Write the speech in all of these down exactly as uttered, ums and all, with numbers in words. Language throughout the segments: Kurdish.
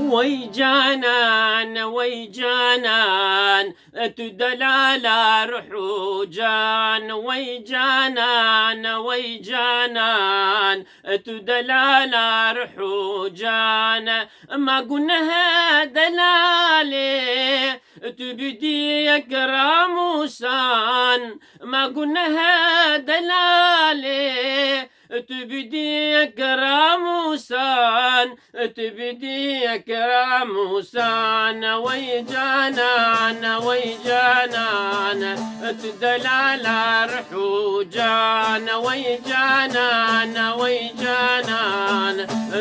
Wey canan, wey canan, tu delala ruh û can. Wey canan, wey canan, tu delala ruh û can. Ma guneh delalê, tu bidî ekram û şan. Ma guneh delalê, tu bidî ekram û şan, tu bidî ekram û şan. Wey canan, wey canan, tu delala ruh û can. Wey canan, wey canan,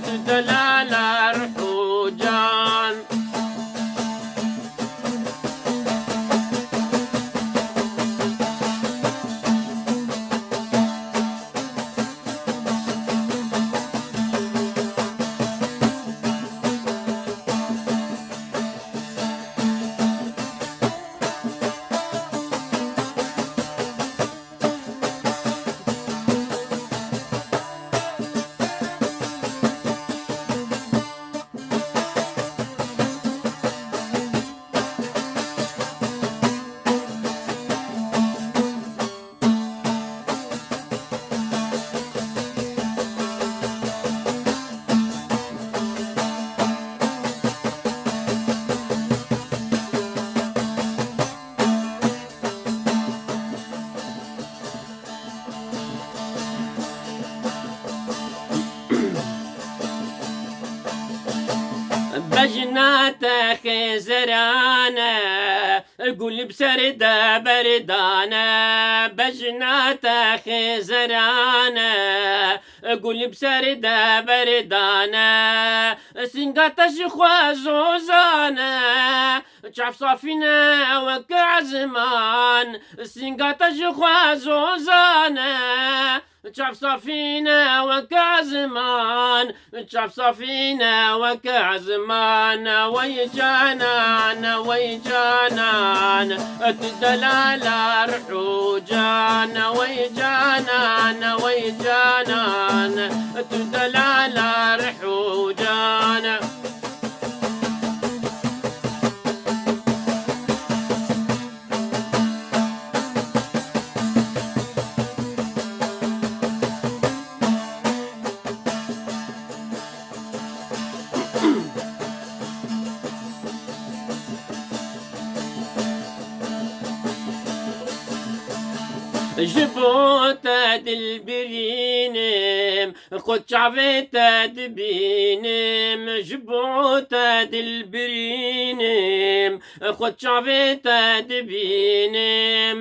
tu delala ruh û can. Bejna te xêzeran e, gul bi ser de berdan e. Bejna te xêzeran e, gul bi ser de berdan e. Sînga te ji xwe zozan e, çav safî ne wek ezman. Sînga te ji xwe zozan e, çav safî ne wek ezman. Çav safî ne wek ezman. Wey canan, wey canan, tu delala ruh û can. Wey canan, wey canan, tu delala ruh û can. Ji bo te dil birînim, xwe çavê te dibînim. Ji bo te dil birînim, xwe çavê te dibînim.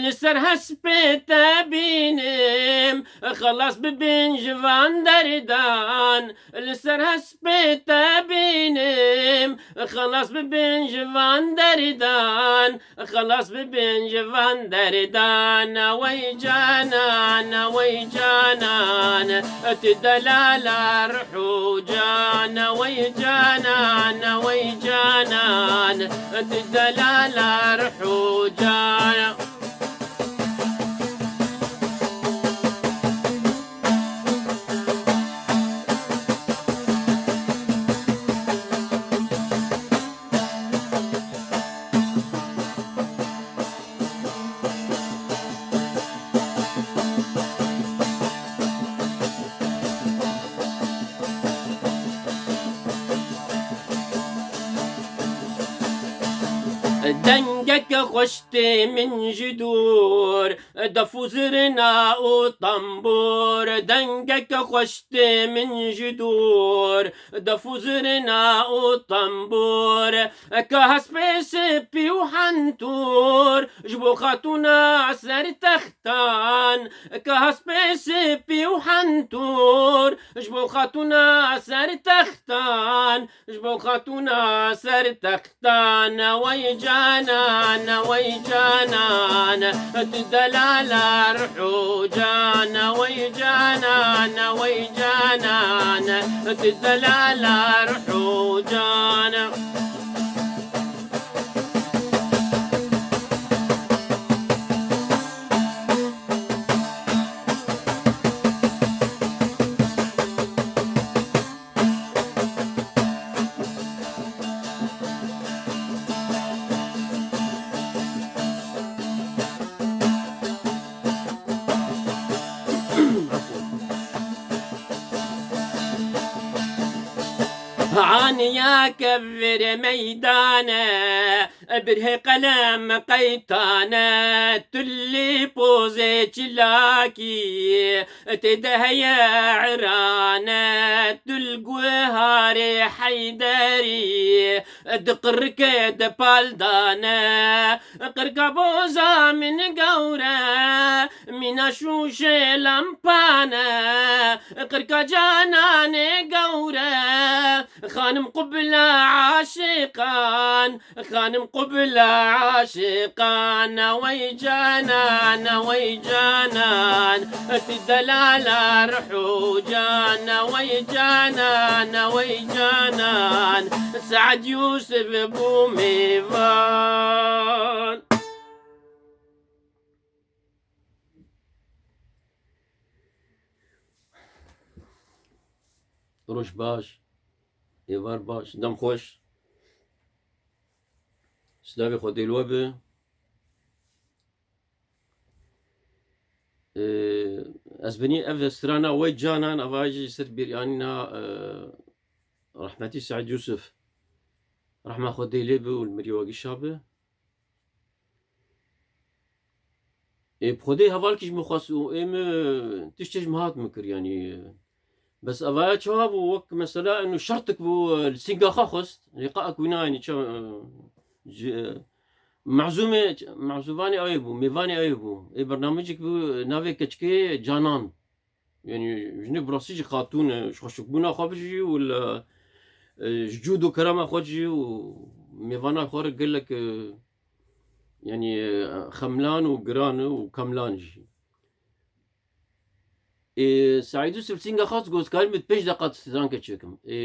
Li ser hespê te bînim, xelas bibin ji van derdan. Li ser hespê te bînim, xelas bibin ji van derdan. Xelas bibin ji van derdan. Wey canan, wey canan, tu delala ruh û can. Wey canan, wey canan, tu delala ruh û can. Dengeke xweş tê min ji dûr, def û zirna û tembûr. Dengeke xweş tê min ji dûr, def û zirna û tembûr. Ka hespê spî û hentûr, ji bo xatûna ser textan. Ka hespê spî û hentûr, ji bo xatûna ser textan. Ji bo xatûna ser textan. Wey canan, wey canan, tu delala ruh û can. Wey canan, wey canan, tu delala ruh û can. Aniya kevir meydane, birhê qelem qeytane, tu li pozê çilakî, tê de heye erane, tu li guharê heyderî, di qirikê de pal dane. Qirka boza min gewre, mîna şûşê lempane. Qirka cananê gewre, xanim qubla aşiqan. Xanim qubla aşiqan, wey canan, wey canan. Ti delala ruh û can, wey canan, wey canan. Se'd Yûsif bû mêvan. Roj baş, êvar baş, dem xweş. Silavê Xwedê li we be. Ee, ez binî ev strana wey canan, ava jî ser bîranîna, e, rehmetî Seîd Yûsif. Rehma Xwedê lê be û li mirî we gişa be. Ê, bi Xwedê hevalkî ji min xwest û ê min tiştê ji min hat min kir, yanî. Bes evaya çawa bû, wek mesela eno şertik bû, li sînga xwe xwest, lê qe ek wî nayê, yanî çawa, e, ji, e, mezûmê, mezûvanê ew bû, mêvanê ew bû. Ê bernamecek bû, navê keçikê Canan. Yanî, jinê bi rastî jî xatûn e, ji xweşikbûna xwe jî û li, e, ji cûd û kerema xwe jî û mêvana xwe re gelek, e, yanî, e, xemlan û giran e û kemlan jî. Ê, Seîd Yûsif Sînga xwest got, karim bi pênc deqa stranke çêkim. Ê,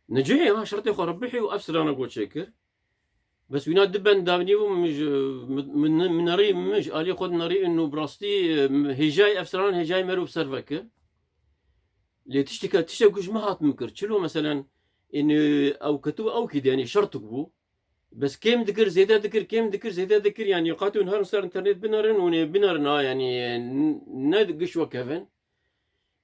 Necihê ha şertê xwe rebihî û ev strana got çêkir. Bes wîna du bend davnî bû, min ji, min, min, min nerî, min ji alî xwe nerî û bi rastî, e, hêjayî ev stranan hêjayî me ro bi ser vekir. Lê tişteke, tiştek ku ji min hat min kir. Çilo meselen, ên, e, ew ketibû ew kî de, yanî şertik bû. Bes kêm dikir, zêde dikir, kêm dikir, zêde dikir, yanî qatûn herin ser înternet binerin û nê binerin ha, yanî, n-, ne giş wek hev in.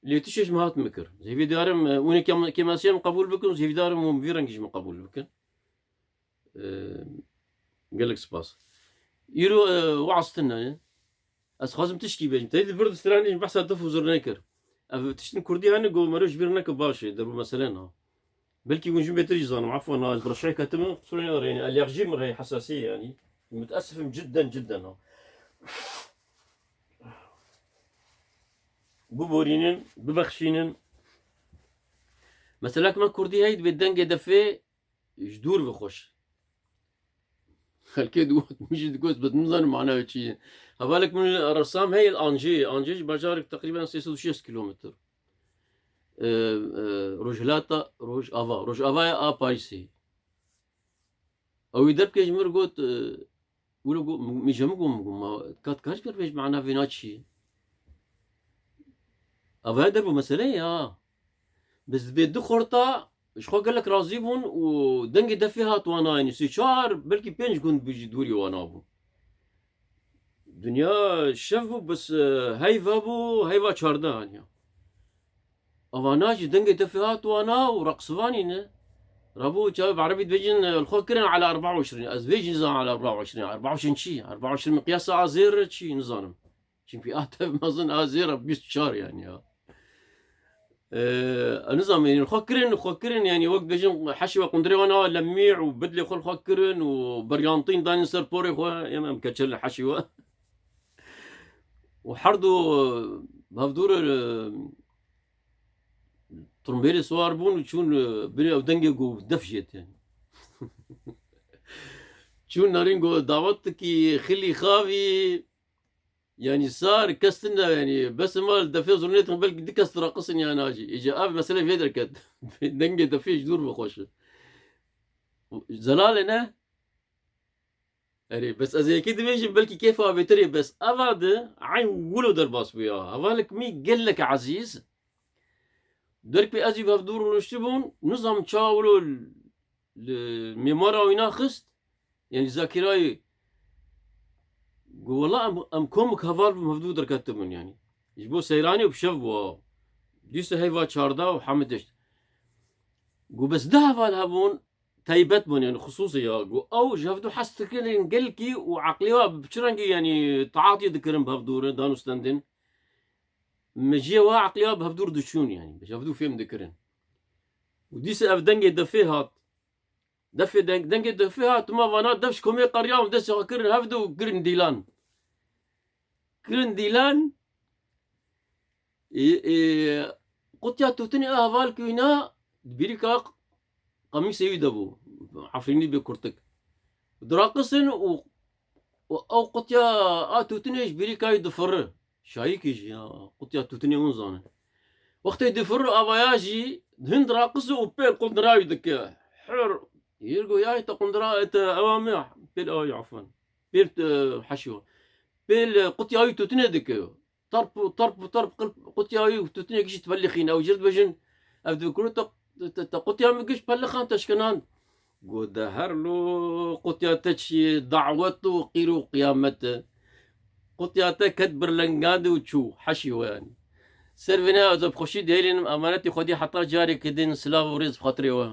Lê tiştê ji min hat min kir. Hêvî darim, e, hûn ê kêm-, kêmasiya min qebûl bikin û hêvî darim hûn vî rengî ji min qebûl bikin. E, gelek spas. Îro, e, weaz tune ye. Ez xwazim tişkî bêjim. Teyî di vir di stranê jî behsa dif û zirnê kir. Ev tiştin kurdî hene, go meriv ji bîr neke baş e, derû mesele na. Belkî hûn ji min bêtir jî zanim. Efwan, na, ez bi reşeyê ketime, qisûrê nedare, yanî, alerjî min rê, hesasî, yanî. Müteessifim cidden, cidden, ha. Biborînin, bibexşînin. Mesela, me kurdî heyî dibê dengê defê ji dûr ve xweş. Xelkê digot, min jî digot, bes nizanim mana wê çi ye. Hevalek min resam heye li Ancê. Ancê ji bajarek teqrîben sê sed û şêst kîlometr. E, e, rojhilata, rojava, rojavaya a Parîsê. Ew wî derbkê ji min re got, e, wilo got, min, min ji min got, min got, ma, ka, ka ji ber bêj mana vêna çi ye? Avaya dervo mesele ya. Biz dibê du xorta ji xwe gelek razî bûn û dengê defê hat wana, yanî sê çar, belkî pênc gund bi jî dûrî wana bû. Dinya şev bû, bes, e, heyva bû, heyva çardeh haniya. Avana jî dengê defê hat wana û reqsivanî ne. Rabû çav bi erebî dibêjin, e, li xwe kirin ala erba û işrin. Ez vê jî nizanim ala erba û işrin. Erba û işrin çi? Erba û işrin miqyasa azêr çi? Nizanim. Çimkî a tev mezin a zêra bîst û çar yanî ya. Ee, ez nizanim, yanî xwe kirin, xwe kirin, yanî wek dibêjin heşê we qundirê wan a lemî û bidlê xwe li xwe kirin û beryantîn danîn ser porê xwe, em, em keçel heşê we. Û herdu, e, hevdûr, e, trumbêlê siwar bûn û çûn, e, binê ew dengê ku def jê tê. Çûn nerîn ku dawet dikî, xilî xavî, Yanî sar kes tune, yanî bes mal defê zurnê din belkî du kes direqisin ya najî. Îca ev mesele vê derket. Dengê defê ji dûr ve xweş e. Zelal e ne? Erê, bes ez yekê dibêjim belkî kêfa bêtir e, bes eva di eyn wilo derbas bû ya. Hevalek min gelek ezîz. Derk pê ez û hevdûr rûniştibûn, nizam ça wilo li mêmara wîna xist, yanî Zakîrayê got, wela em, em komik heval bûn, hevdû derketibûn yanî. Ji bo seyranê û bi şev bû, ha. Dîsa heyva çardeh û hemî tişt. Got bes du heval hebûn, taybet bûn, yanî xisûsî ya. Got ew ji hevdû hez dikirin gelkî û eqlê wa bi çi rengî, yanî taatî dikirin bi hevdû re, dan û stendin. Min jê wa eqlê wa bi hevdû re diçûn, yanî ji hevdû fêm dikirin. Û dîsa ev dengê defê hat. Defê deng, dengê defê hat, ma vana def ji komê qeriya û destê xwe kirin hevdû û kirin dîlan. Kirin dîlan, ê, ê, qutya tûtinê a heval kî wîna, bîrîka qemîsê wî de bû, efrînî bê kurtik. Diraqisin û, û ew qutya a tûtinê ji bîrîka wî difiri. Şayîkî jî ya, qutya tûtinê hûn zanin. Wextê difiri avaya jî, hin diraqisi û pêl qundira wî dike. Hir, hir go ya te qundira, te ewa me, pêl ewa wî, afwan. Pêl, e, heşî wa. Pêl, e, qutya wî tûtinê dike. Tarp û tarp û tarp qil-, qutya wî û tûtinê gişî dibelixîne. Ew jê re dibêjin, ev dibikuro te, te, te qutya min giş pelixan te şikenan. Got de her lo qutya te çi dawet û qîr û qiyamet e. Qutya te ket birlengandî û çû heşî we yanî. Ser vêne ez bi xweşî dihêlînim, emanetî Xwedî heta carekê din, silav û rêz bi xatirê we.